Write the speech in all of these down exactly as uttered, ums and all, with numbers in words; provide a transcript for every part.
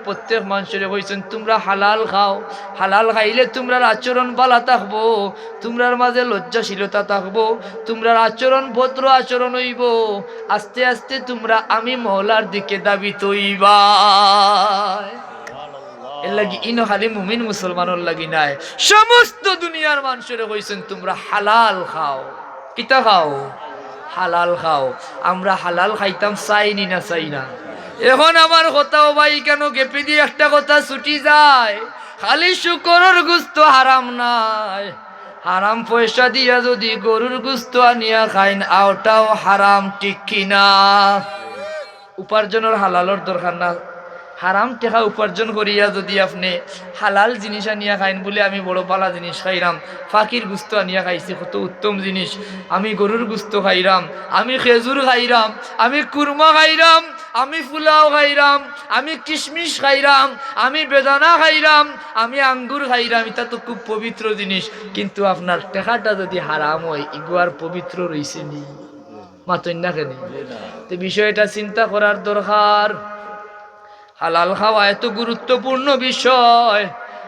প্রত্যেক মানষরে কইছইন, "তুমরা হালাল খাও, হালাল খাইলে তুমরার আচরণ ভালা থাকবো, তুমরার মাঝে লজ্জাশীলতা থাকবো, তুমরার আচরণ ভদ্র আচরণ অইবো, আস্তে আস্তে তুমরা আমি মওলার দিকে ধাবিত অইবায়।" এরলাগি ইনো খালি মুমিন মুসলমানর লাগি নায়, সমস্ত দুনিয়ার মানষরে কইছইন, "তুমরা হালাল খাও।" কিতা খাও? হালাল খাও। আমরা হালাল খাইতাম চাই নি না চাই না? এখন আমার কথাও ভাই কেন গেপি দিয়া একটা কথা ছুটি যায়, খালি শুকরর গুস্ত হারাম নায়, হারাম পয়সা দিয়া যদি গরুর গুস্ত আনিয়া খাইন, অটাও হারাম, ঠিক কি না? উপার্জনর হালালর দরকার না? হারাম টেকা উপার্জন করিয়া যদি আপনে হালাল জিনিস আনিয়া খাইন, বুলে আমি বড় ভালা জিনিস খাইরাম, পাখির গুস্ত আনিয়া খাইছি, কত উত্তম জিনিস, আমি গরুর গুস্ত খাইরাম, আমি খেজুর খাইরাম, আমি কুরমা খাইরাম, আমি ফুলাও খাইরাম, আমি কিশমিশ খাইরাম, আমি বেদানা খাইরাম, আমি আঙ্গুর খাইরাম, ইতা তো খুব পবিত্র জিনিস। কিন্তু আপনার টেকাটা যদি হারাম অয়, ইগু আর পবিত্র রইছে নি? মাতইন না কেনে? তে বিষয়টা চিন্তা করার দরকার। হালাল খাওয়া এত গুরুত্বপূর্ণ বিষয়।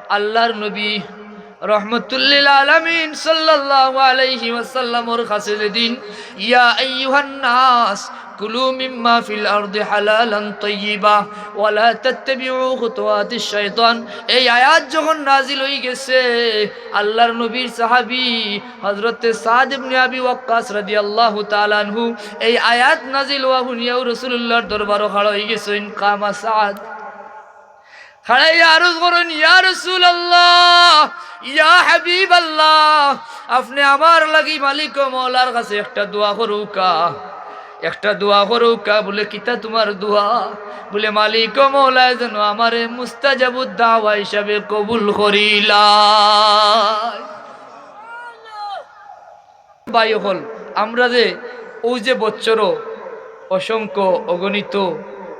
আল্লাহর নবী রহমতুল্লিল আলামিন সাল্লাল্লাহু আলাইহি ওয়াসাল্লামর কাছে যেদিন, "ইয়া আইয়ুহান নাস, কুলু মিম্মা ফিল আরদি হালালান তাইয়িবা, ওয়া লা তাত্তাবিউ খুতুওয়াতিশ শাইতান", এই আয়াত যখন নাজিল অই গেছে, আল্লাহর নবীর সাহাবী হযরতে সাদ ইবনে আবি ওয়াক্কাস রাদিয়াল্লাহু তাআলা আনহু এই আয়াত নাজিল অওয়া হুনিয়াউ রাসূলুল্লাহর দরবারো খাড়া অই গেছইন। কামা সাদ, খাড়াইয়া আরজ করইন, "ইয়া রাসূলুল্লাহ, ইয়া হাবিবাল্লাহ, আপনে আমার লাগি মালিক ও মওলার কাছে একটা দোয়া করউক্কা, একটা দোয়া করউক্কা।" বুলে, "কিতা তুমার দোয়া?" বুলে, "মালিক ও মওলায় যেন আমারে মুস্তাজাবুদ দাওয়া হিসাবে কবুল করিলায়।" ভাই অকল, আমরা যে অউ যে বছরও অসংখ্য অগণিত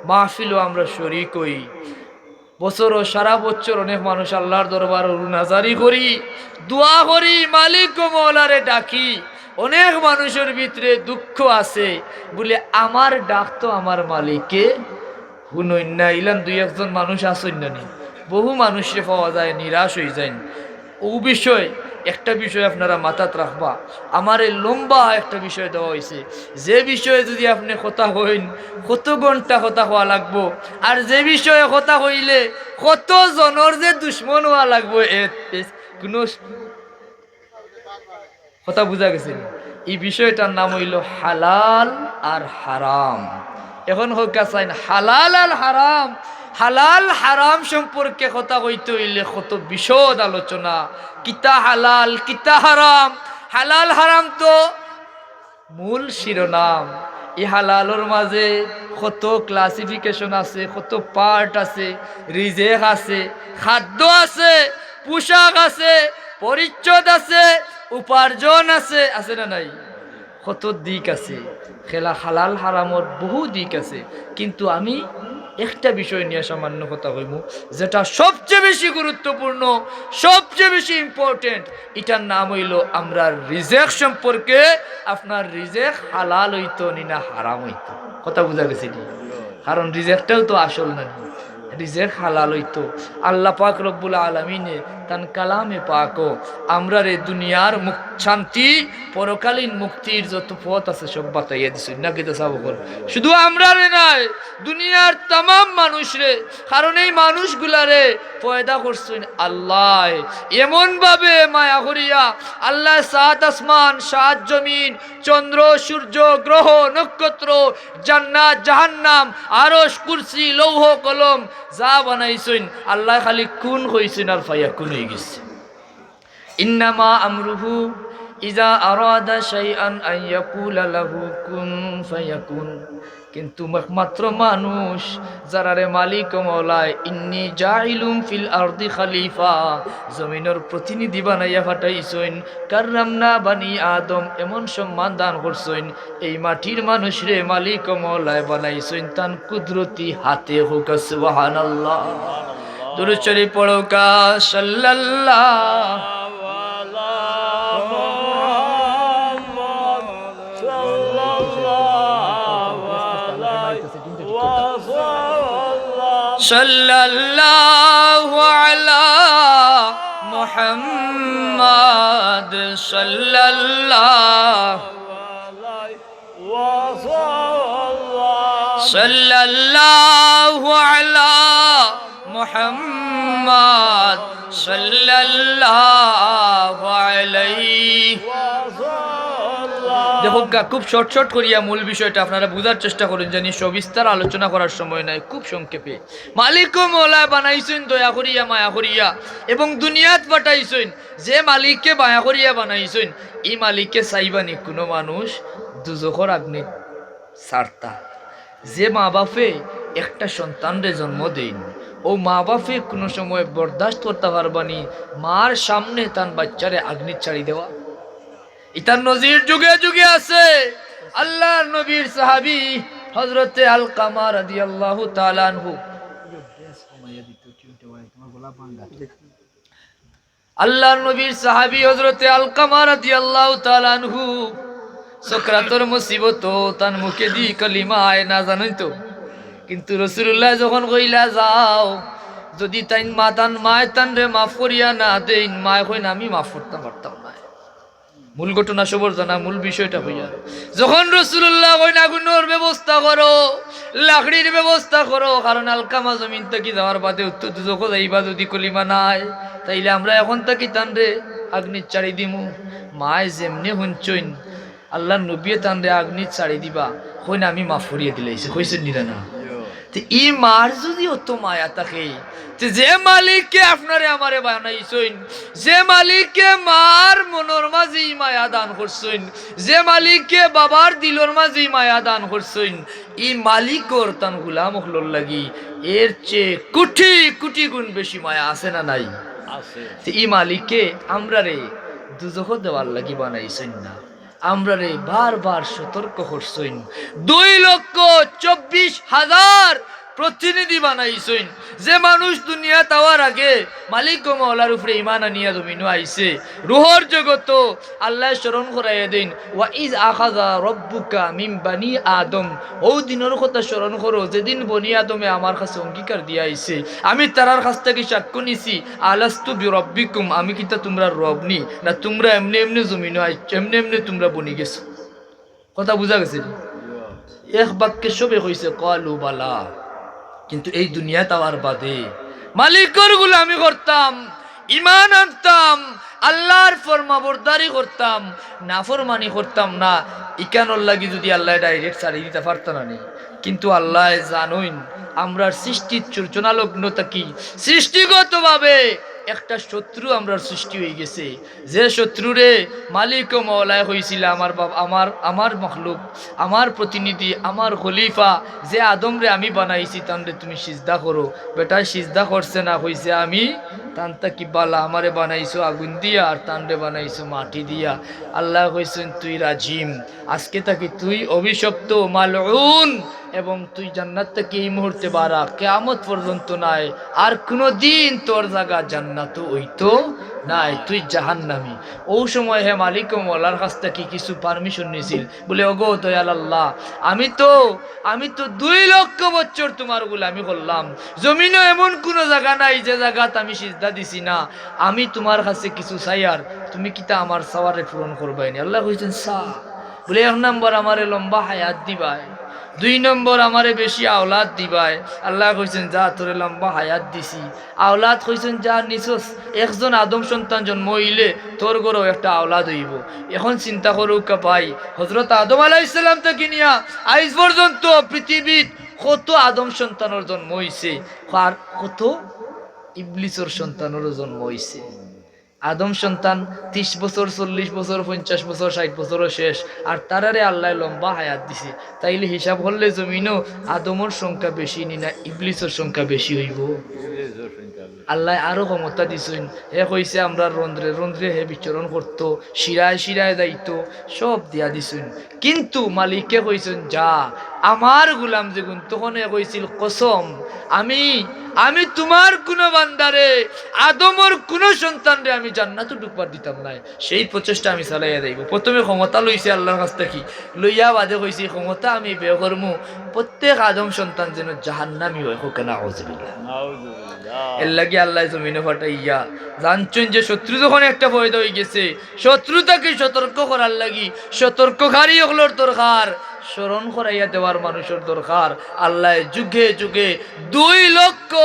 মাহফিলও আমরা শরিক অই, বছরও সারা বছর অনেক মানুষ আল্লাহর দরবারো রুনাজারি করি, দোয়া করি, মালিক ও মওলারে ডাকি। অনেক মানুষর ভিতরে দুঃখ আছে, বুলে, "আমার ডাক তো আমার মালিকে হুনইন না।" ইলান দুই একজন মানুষ আছইন না নি? বহু মানুষরে পাওয়া যায়, নিরাশ অই যাইন। অউ বিষয়, একটা বিষয় আপনারা মাথাত রাখবা। আমারে লম্বা একটা বিষয় দেওয়া অইছে, যে বিষয়ে যদি আপনে কথা কইন, কত ঘন্টা কথা কওয়া লাগবো, আর যে বিষয়ে কথা কইলে কত জনর যে দুশমন অওয়া লাগবো, এ, এ, কুনু কথা বুঝা গেছে নি? ই বিষয়টার নাম অইলো হালাল আর হারাম। এখন কউক্কা চাইন, হালাল আর হারাম, হালাল হারাম সম্পর্কে কথা কইতে অইলে কত বিশদ আলোচনা, কিতা হালাল, কিতা হারাম। হালাল হারাম তো মূল শিরোনাম। ই হালালর মাঝে কত classification আছে, কত part আছে, রিজেক আছে, খাদ্য আছে, পোশাক আছে, পরিচ্ছদ আছে, উপার্জন আছে, আছে না নাই? কত দিক আছে, খেলা হালাল হারামর বহু দিক আছে, কিন্তু আমি একটা বিষয় নিয়া সামান্য কথা কইমু, যেটা সবচেয়ে বেশি গুরুত্বপূর্ণ, সবচেয়ে বেশি important। ইটার নাম অইলো আমরার রিজেক সম্পর্কে, আপনার রিজেক হালাল অইতো নি না হারাম অইতো। কথা বুঝা গেছে নি? কারণ রিজেকটাও তো আসল না নি। রিজেক হালাল অইতো। আল্লাহ পাক রব্বুল আলামিনে তান কালামে পাকো আমরারে দুনিয়ার মুক-, শান্তি, পরকালীন মুক্তির যত পথ আছে সব বাতাইয়া দিছইন। নাকি তো সাব অকল? শুধু আমরারে নায়, দুনিয়ার তামাম মানুষরে। কারণ এই মানুষগুলারে পয়দা করছইন আল্লায়। এমনভাবে মায়া করিয়া আল্লায় সাত আসমান, সাত জমিন, চন্দ্র, সূর্য, গ্রহ, নক্ষত্র, জান্নাত, জাহান্নাম, আরশ, কুরসি, লৌহ, কলম, যা বানাইছইন, আল্লায় খালি কুন কইছইন আর ফায়াকুন অই গেছে। ইন্নামা আমরুহু ইজা আরাদা শাইআন আন ইয়াকুলা লাহু কুন ফায়াকুন। কিন্তু একমাত্র মানুষ যারারে মালিক ও মওলায় ইন্নী জাইলুম ফিল আরদি খালিফা, জমিনর প্রতিনিধি বানাইয়া পাঠাইছইন, কাররামনা বানি আদম, এমন সম্মান দান করছইন, এই মাটির মানুষরে মালিক ও মওলায় বানাইছইন তান কুদরতি হাতে। কউক্কা সুবহানাল্লাহ। দুরূদ শরীফ পড়উক্কা, সাল্লাল্লাহু আলা মুহাম্মদ, সাল্লাল্লাহু আলাইহি ওয়াসাল্লাম। সাল্লাল্লাহু আলা মুহাম্মাদ সাল্লাল্লাহু সাল্লাল্লাহু আলা মুহাম্মাদ সাল্লাল্লাহু আলাইহি। দেখউক্কা, খুব শর্ট শর্ট করিয়া মূল বিষয়টা আপনারা বুঝার চেষ্টা করইন, জানি সবিস্তার আলোচনা করার সময় নাই, খুব সংক্ষেপে। মালিক ও মওলায় বানাইছইন দয়া করিয়া, মায়া করিয়া, এবং দুনিয়াত পাঠাইছইন। যে মালিককে মায়া করিয়া বানাইছইন, ই মালিকে চাইবা নি কুনু মানুষ দুজখর আগ্নিত ছাড়তা? যে মা বাপে একটা সন্তানরে জন্ম দেইন, অউ মা বাপে কুনু সময় বরদাস্ত করতা পারবা নি মার সামনে তান বাইচ্চারে আগ্নিত ছাড়ি দেওয়া? ইতার নজির যুগে যুগে আছে। আল্লাহর নবীর সাহাবী হযরতে আলকামা রাদিয়াল্লাহু তাআলা আনহু, আল্লাহর নবীর সাহাবী হযরতে আলকামা রাদিয়াল্লাহু তাআলা আনহু, সকরাতর মুসিবত, তান মুখেদি কলিমা আয় না, জানইন তো। কিন্তু রাসূলুল্লায় যখন কইলা, "যাও, যুদি তাইন মা, তান মায় তানরে মাফ করিয়া না দেইন", মায় কইন, "আমি মাফ করতাম পারতাম নায়।" মূল ঘটনা সবর জানা, মূল বিষয়টা কইয়া। যখন রাসূলুল্লায় কইন, "আগুনর ব্যবস্থা করো, লাকড়ির ব্যবস্থা করো, কারণ আলকামা জমিন থাকি যাওয়ার বাদে উত্তর দুজখো যাইবা, যুদি কলিমা নায়, তাইলে আমরা এখন থাকি তানরে আগ্নিত ছাড়ি দিমু।" মায় যেমনে হুনছইন, আল্লাহর নবীয়ে তানরে আগ্নিত ছাড়ি দিবা, কইন, "আমি মাফ করিয়া দিলাইছি", কইছইন নি না? তে ই মার যুদি অত মায়া থাকে, তে যে মালিকে আপনারে আমারে বানাইছইন, যে মালিকে মার মনর মাঝে ই মায়া দান করছইন, যে মালিকে বাবার দিলর মাঝে ই মায়া দান করছইন, ই মালিকর তান গুলাম অকলর লাগি এর চেয়ে কোটি কোটি গুণ বেশি মায়া আছে না নাই? আছে। তে ই মালিকে আমরারে দুজখো দেওয়ার লাগি বানাইছইন না, আমরারে বারবার সতর্ক করছইন। দুই লক্ষ চব্বিশ হাজার প্রতিনিধি বানাইছইন। যে মানুষ দুনিয়াত আওয়ার আগে মালিক ও মওলার উপরে ঈমান আনিয়া জমিনো আইছে, রুহর জগতো আল্লায় স্মরণ করাইয়া দেইন, "ওয়া ইজ আখাযা রাব্বুকা মিন বানি আদম।" অউ দিনর কথা স্মরণ করো, যেদিন বনি আদমে আমার কাছে অঙ্গীকার দিয়া আইছে, আমি তারার কাছ থাকি সাক্ষ্য নিছি, "আলাস্তু বিরাব্বিকুম, আমি কিতা তুমরার রব নি? না তুমরা এমনে এমনে জমিনো আইছ, এমনে এমনে তুমরা বনি গেছো?" কথা বুঝা গেছে নি? এক বাক্যে সবে কইছে, "ক্বালু বালা।" কিন্তু এই দুনিয়াত আওয়ার বাদে মালিকর গুলামি করতাম, ঈমান আনতাম, আল্লাহর ফরমাবরদারি করতাম, নাফরমানি করতাম না, ইখানর লাগি যুদি আল্লায় direct ছাড়ি দিতা পারতা না নি। কিন্তু আল্লায় জানইন, আমরার সৃষ্টির সূচনালগ্ন থাকি সৃষ্টিগতভাবে একটা শত্রু আমরার সৃষ্টি অইগেছে। যে শত্রুরে মালিক ও মওলায় কইছিলা, "আমার বাপ-, আমার, আমার মখলুক, আমার প্রতিনিধি, আমার খলিফা, যে আদমরে আমি বানাইছি, তানরে তুমি সিজদা করো।" বেটায় সিজদা করছে না, কইছে, "আমি তান থাকি বালা, আমারে বানাইছো আগুন দিয়া আর তানরে বানাইছো মাটি দিয়া।" আল্লায় কইছইন, "তুই রাজিম, আজকে থাকি তুই অভিশপ্ত, মালউন, এবং তুই জান্নাত থাকি এই মুহূর্তে বারা, কিয়ামত পর্যন্ত নায়, আর কুনুদিন তোর জাগা জান্নাতো অইতো নায়, তুই জাহান্নামী।" অউ সময় হে মালিক ও মওলার কাছ থাকি কিছু permission নিছিল, বুলে, "ওগো দয়াল আল্লাহ, আমি তো, আমি তো দুই লক্ষ বছর তুমার গুলামি করলাম, জমিনো এমন কুনু জাগা নাই যে জাগাত আমি সিজদা দিছি না, আমি তুমার কাছে কিছু চাইয়ার, তুমি কিতা আমার চাওয়ারে পূরণ করবায় নি?" আল্লায় কইছইন, "চা।" বুলে, "এক নম্বর আমারে লম্বা হায়াত দিবায়, দুই নম্বর আমারে বেশি আওলাদ দিবায়।" আল্লায় কইছইন, "যা, তোরে লম্বা হায়াত দিছি।" আওলাদ কইছইন, "যা নিছস, একজন আদম সন্তান জন্ম অইলে তোর ঘরো একটা আওলাদ অইবো।" এখন চিন্তা করউক্কা ভাই, হযরত আদম আলাইহিস সালাম থাকি নিয়া আইজ পর্যন্ত পৃথিবীত কত আদম সন্তানর জন্ম অইছে, আর কত ইবলিসর সন্তানরও জন্ম অইছে। আদম সন্তান ত্রিশ বছর, চল্লিশ বছর, পঞ্চাশ বছর, ষাইট বছরও শেষ, আর তারারে আল্লায় লম্বা হায়াত দিছে। তাইলে হিসাব করলে জমিনো আদমর সংখ্যা বেশি নি না ইবলিসর সংখ্যা বেশি অইবো? আল্লায় আরো ক্ষমতা দিছইন। হে কইছে, আমরা রন্ধ্রে রন্ধ্রে হে বিচরণ করতো, শিরায় শিরায় যাইতো, সব দিয়া দিছইন। কিন্তু মালিকে কইছইন, "যা, আমার গুলাম যেগুন।" তখন হে কইছিল, "কসম, আমি, আমি তুমার কুনু বান্দারে, আদমর কুনু সন্তানরে আমি জান্নাতো ঢুকবার দিতাম নায়।" সেই প্রচেষ্টা আমি চালাইয়া যাইবো। প্রথমে ক্ষমতা লইছে আল্লার কাছ থাকি, লইয়া বাদে কইছে, "ক্ষমতা আমি ব্যয় করমু, প্রত্যেক আদম সন্তান যেন জাহান্নামী অয়।" কউক্কা না, আউযুবিল্লাহ। আউযুবিল্লাহ। এরলাগি আল্লায় জমিনো পাঠাইয়া জানছইন যে শত্রু যখন একটা পয়দা অইগেছে, শত্রু থাকি সতর্ক করার লাগি সতর্ককারী অকলর দরকার, স্মরণ করাইয়া দেওয়ার মানুষর দরকার। আল্লায় যুগে যুগে দুই লক্ষ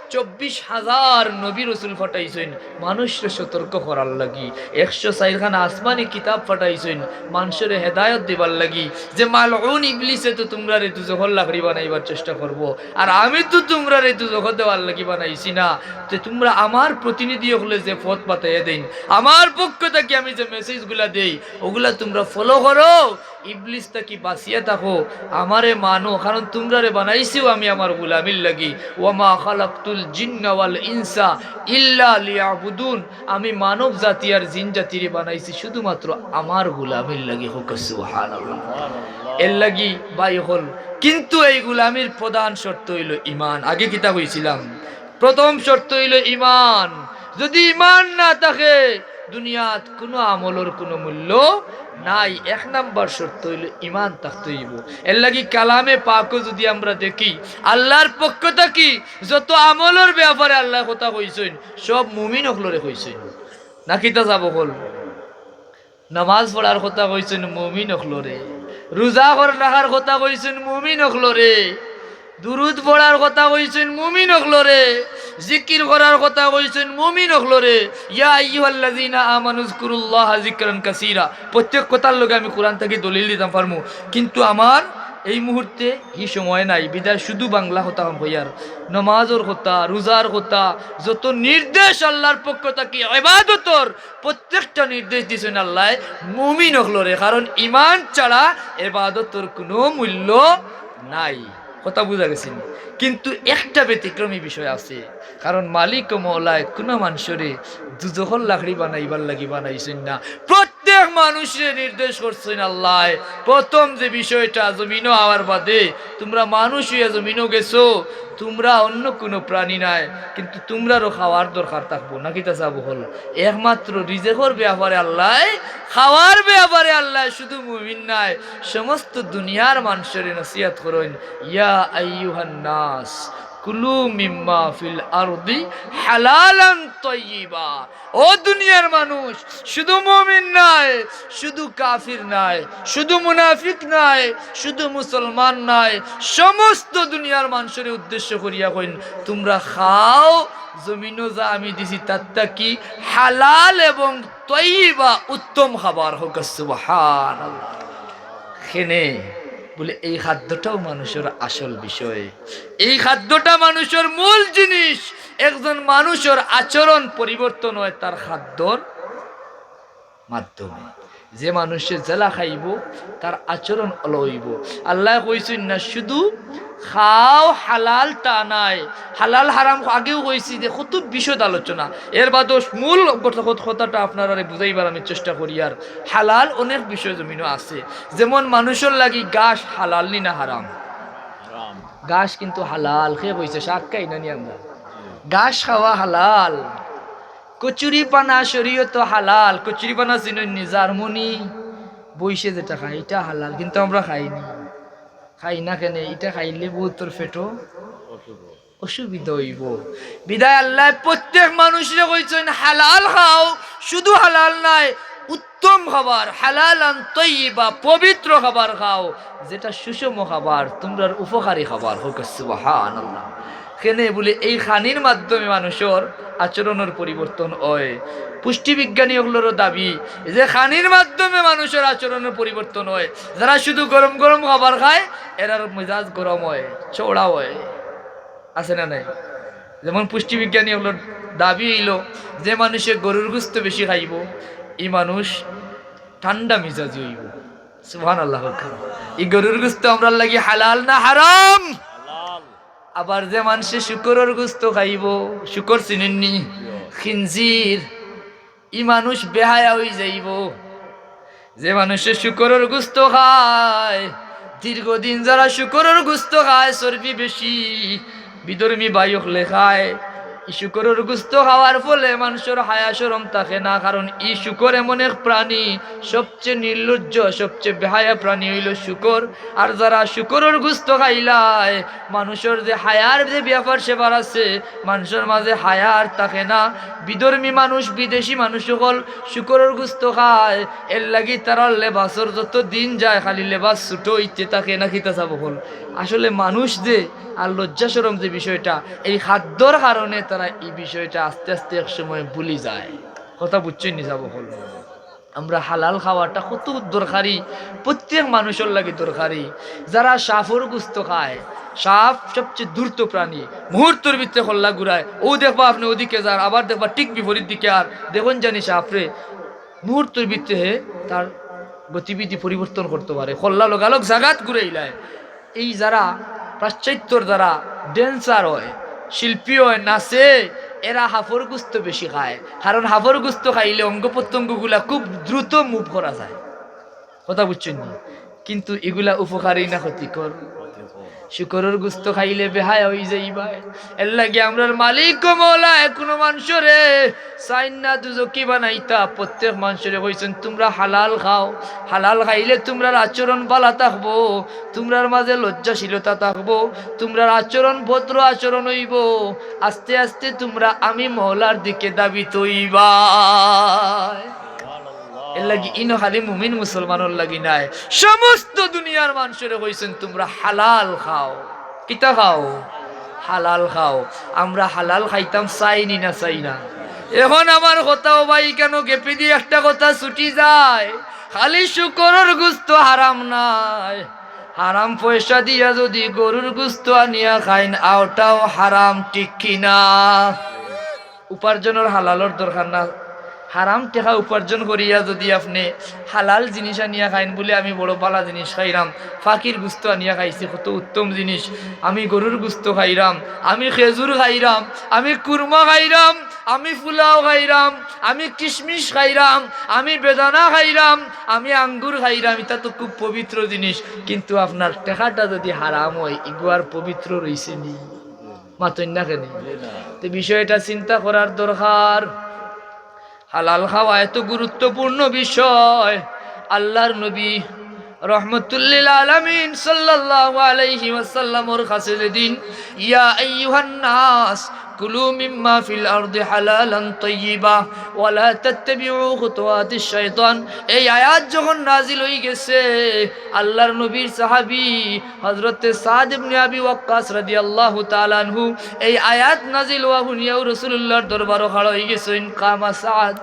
চব্বিশ হাজার নবী রসুল পাঠাইছইন মানুষরে সতর্ক করার লাগি। একশো চাইরখান আসমানি কিতাব পাঠাইছইন মানষরে হেদায়ত দিবার লাগি, যে মালউন ইবলিসে তো তুমরারে দুজখর লাকড়ি বানাইবার চেষ্টা করবো, আর আমি তো তুমরারে দুজখো দেওয়ার লাগি বানাইছি না। তে তুমরা আমার প্রতিনিধি অকলে যে পথ বাতাইয়া দেইন, আমার পক্ষ থাকি আমি যে মেসেজগুলা দেই, অগুলা তুমরা ফলো করো, ইবলিস থাকি বাচিয়া থাকো, আমারে মানো, কারণ তুমরারে বানাইছিউ আমি আমার গুলামির লাগি। "ওয়ামা খালাকতুল জিন্না ওয়াল ইনসা ইল্লা লিয়াবুদুন।" আমি মানব জাতি আর জিন জাতিরে বানাইছি শুধুমাত্র আমার গুলামির লাগি। কউক্কা সুবহানাল্লাহ। এরলাগি ভাই অকল, কিন্তু এই গুলামির প্রধান শর্ত অইলো ইমান। আগে কিতা কইছিলাম? প্রথম শর্ত অইলো ইমান। যদি ইমান না থাকে, দুনিয়াত কুনু আমলর কুনু মূল্য নাই। এক নাম্বার শর্ত অইলো ইমান থাকতে অইবো। এরলাগি কালামে পাকও যদি আমরা দেখি, আল্লার পক্ষ থাকি যত আমলর ব্যাপারে আল্লায় কথা কইছইন, সব মুমিন অকলরে কইছইন। না কিতা সাব অকল? নামাজ পড়ার কথা কইছইন মুমিন অকলরে, রোজা কর-, রাখার কথা কইছইন মুমিন অকলরে, দুরুদ পড়ার কথা কইছইন মুমিন অকলরে, জিকির করার কথা কইছইন মুমিন অকলরে। ইয়া আইয়ুহাল্লাযীনা আমানু যকুরুল্লাহা যিকরান কাসীরা। প্রত্যেক কথার লগে আমি কোরআন থাকি দলিল দিতাম পারমু, কিন্তু আমার এই মুহূর্তে ই সময় নাই, বিধায় শুধু বাংলা কথা কইয়ার। নামাজর কথা, রোজার কথা, যত নির্দেশ আল্লার পক্ষ থাকি ইবাদতর, প্রত্যেকটা নির্দেশ দিছইন আল্লায় মুমিন অকলরে, কারণ ইমান ছাড়া ইবাদতর কুনু মূল্য নাই। কথা বুঝা গেছে নি? কিন্তু একটা ব্যতিক্রমী বিষয় আছে, কারণ মালিক ও মওলায় কুনু মানষরে দুজখর লাকড়ি বানাইবার লাগি বানাইছইন না। প্রত্যেক মানুষরে নির্দেশ করছইন আল্লায়। প্রথম যে বিষয়টা জমিনো আওয়ার বাদে, তুমরা মানুষ অইয়া জমিনো গেছো, তুমরা অন্য কুনু প্রাণী নায়, কিন্তু তুমরারও খাওয়ার দরকার থাকবো, না কিতা সাব অকল? একমাত্র রিজেকর ব্যাপারে আল্লায়, খাওয়ার ব্যাপারে আল্লায় শুধু মুমিন নায়, সমস্ত দুনিয়ার মানষরে নসিহত করইন, ইয়া আইয়ুহান নাস, কুলু মিম্মা ফিল আরদি হালালান তাইয়িবা। ও দুনিয়ার মানুষ, শুধু মুমিন নায়, শুধু কাফির নায়, শুধু মুনাফিক নায়, শুধু মুসলমান নায়, সমস্ত দুনিয়ার মানষরে উদ্দেশ্য করিয়া কইন, তুমরা খাও, জমিনো যা আমি দিছি তার থাকি হালাল এবং তৈয়বা, উত্তম খাবার। কউক্কা সুবহানাল্লাহ। কেনে বুলে, এই খাদ্যটাউ মানুষর আসল বিষয়, এই খাদ্যটা মানুষর মূল জিনিস। একজন মানুষর আচরণ পরিবর্তন অয় তার খাদ্যর মাধ্যমে। যে মানুষে যেলা খাইবো, তার আচরণ অলা অইবো। আল্লায় কইছইন না শুধু খাও হালাল তা নায়, হালাল হারাম আগেউ কইছি যে কত বিশদ আলোচনা। এর বাদেও মূল কথা-, কথাটা আপনারারে বুঝাইবার আমি চেষ্টা করিয়ার। হালাল অনেক বিষয় জমিনো আছে, যেমন মানুষর লাগি ঘাস হালাল নি না হারাম? হারাম। ঘাস কিন্তু হালাল, কে কইছে? শাক খাই না নি আমরা? ঘাস খাওয়া হালাল। কচুরি পানা শরীয়তো হালাল। কচুরি পানা চিনইন নি? জার্মনি বইছে যেটা খায়, ইটা হালাল, কিন্তু আমরা খাই নি। খাই না কেনে? ইটা খাইলে বউতর পেটো অসুবিধা অইবো। বিধায় আল্লায় প্রত্যেক মানুষরে কইছইন, হালাল খাও, শুধু হালাল নায়, উত্তম খাবার, হালালান তৈয়বা, পবিত্র খাবার খাও, যেটা সুষম খাবার, তুমরার উপকারী খাবার। কউক্কা সুবহানাল্লাহ। কেনে বুলে, এই খানির মাধ্যমে মানুষর আচরণর পরিবর্তন অয়। পুষ্টিবিজ্ঞানী অকলরও দাবি যে খানির মাধ্যমে মানুষর আচরণর পরিবর্তন অয়। যারা শুধু গরম গরম খাবার খায়, এরার মেজাজ গরম অয়, চওড়া অয়, আছে না নাই? যেমন পুষ্টিবিজ্ঞানী অকলর দাবি অইলো, যে মানুষে গরুর গোস্ত বেশি খাইবো, ই মানুষ ঠান্ডা মিজাজি অইবো। সুবহানাল্লাহ। ই গরুর গোস্ত আমরার লাগি হালাল না হারাম? হালাল। আবার যে মানষে শুকরর গুস্ত খাইবো, শুকর চিনইন নি? খিনজির। ই মানুষ বেহায়া অইযাইবো। যে মানষে শুকরর গুস্ত খায়, দীর্ঘদিন যারা শুকরর গুস্ত খায়, চর্বি বেশি, বিধর্মী ভাই অকলে খায়, ই শুকরর গুস্ত খাওয়ার ফলে মানষর হায়া শরম থাকে না, কারণ ই শুকর এমন এক প্রাণী, সবচেয়ে নির্লজ্জ, সবচেয়ে বেহায়া প্রাণী অইলো শুকর। আর যারা শুকরর গুস্ত খাইলায়, মানষর যে হায়ার যে ব্যাপার স্যাপার আছে, মানষর মাঝে হায়া আর থাকে না। বিধর্মী মানুষ, বিদেশি মানুষ অকল শুকরর গুস্ত খায়, এরলাগি তারার লেবাসর যত দিন যায় খালি লেবাস ছোট অইতে থাকে, না কিতা চাব অকল? আসলে মানুষ যে আর লজ্জা শরম যে বিষয়টা, এই খাদ্যর কারণে তারা ই বিষয়টা আস্তে আস্তে এক সময় ভুলি যায়। কথা বুঝছইন নি চাব অকল? আমরা হালাল খাওয়াটা কত দরকারি, প্রত্যেক মানুষর লাগি দরকারি। যারা সাপর গুস্ত খায়, সাপ সবচেয়ে দ্রুত প্রাণী, মুহূর্তর ভিতরে কল্লা ঘুরায়। অউ দেখবা আপনে ওদিকে যার, আবার দেখবা ঠিক বিপরীত দিকে, আর দেখইন জানি সাপরে, মুহূর্তর ভিতরে হে তার গতিবিধি পরিবর্তন করতো পারে, কল্লা লগালগ জাগাত ঘুরাইলায়। এই যারা পাশ্চাত্যর যারা dancer অয়, শিল্পী অয়, নাচে, এরা হাফর গুস্ত বেশি খায়, কারণ হাফর গুস্ত খাইলে অঙ্গ প্রত্যঙ্গগুলা খুব দ্রুত move করা যায়। কথা বুঝছইন নি? কিন্তু ইগুলা উপকারী না ক্ষতিকর? শুকরর গুস্ত খাইলে বেহায়া অইযাইবায়। এরলাগি আমরার মালিক ও মওলায় কুনু মানষরে চাইন না দুজখি বানাইতা। প্রত্যেক মানষরে কইছইন, "তুমরা হালাল খাও, হালাল খাইলে তুমরার আচরণ ভালা থাকবো, তুমরার মাঝে লজ্জাশীলতা থাকবো, তুমরার আচরণ ভদ্র আচরণ অইবো। আস্তে আস্তে তুমরা আমি মওলার দিকে ধাবিত অইবায়।" এরলাগি ইনো খালি মুমিন মুসলমানর লাগি নায়, সমস্ত দুনিয়ার মানষরে কইছইন, "তুমরা হালাল খাও।" কিতা খাও? হালাল খাও। আমরা হালাল খাইতাম চাই নি না চাই না? এখন আমার কথাও ভাই কেন গেপেদি একটা কথা ছুটি যায়, খালি শুকরর গুস্ত হারাম নায়, হারাম পয়সা দিয়া যদি গরুর গুস্ত আনিয়া খাইন, অউটাও হারাম, ঠিক কি না? উপার্জনর হালালর দরকার না, হারাম টেকা উপার্জন করিয়া যদি আপনে হালাল জিনিস আনিয়া খাইন, বুলে, "আমি বড় ভালা জিনিস খাইরাম, পাখির গুস্ত আনিয়া খাইছি, কত উত্তম জিনিস, আমি গরুর গুস্ত খাইরাম, আমি খেজুর খাইরাম, আমি কুরমা খাইরাম, আমি ফুলাও খাইরাম, আমি কিশমিশ খাইরাম, আমি বেদানা খাইরাম, আমি আঙ্গুর খাইরাম, ইতা তো খুব পবিত্র জিনিস।" কিন্তু আপনার টেকাটা যদি হারাম অয়, ইগু আর পবিত্র রইছে নি? মাতইন না কেনে? তে বিষয়টা চিন্তা করার দরকার। হালাল খাওয়া এত গুরুত্বপূর্ণ বিষয়। আল্লাহর নবী রহমতুল্লিল আলামিন সাল্লাল্লাহু আলাইহি ওয়াসাল্লামর কাছে যেদিন, "ইয়া আইয়ুহান নাস, কুলু মিম্মা ফিল আরদি হালালান তাইয়িবা, ওয়ালা তাত্তাবিউ খুতুওয়াতিশ শাইতান", এই আয়াত যখন নাজিল অইগেছে, আল্লাহর নবীর সাহাবী হযরতে সাদ ইবনে আবি ওয়াক্কাস রাদিয়াল্লাহু তাআলা আনহু এই আয়াত নাজিল অওয়া হুনিয়াউ রাসূলুল্লাহর দরবারো খাড়া অইগেছইন। কামা সাদ।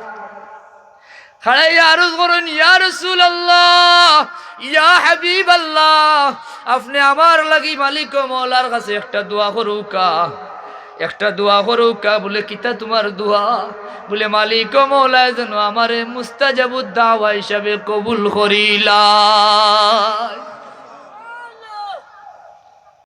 খাড়াইয়া আরজ করইন, "ইয়া রাসূলুল্লাহ, ইয়া হাবিবাল্লাহ, আপনে আমার লাগি মালিক ও মওলার কাছে একটা দোয়া করউক্কা, একটা দোয়া করউক্কা।" বুলে, "কিতা তুমার দোয়া?" বুলে, "মালিক ও মওলায় যেন আমারে মুস্তাজাবুদ দাওয়া হিসাবে কবুল করিলা।"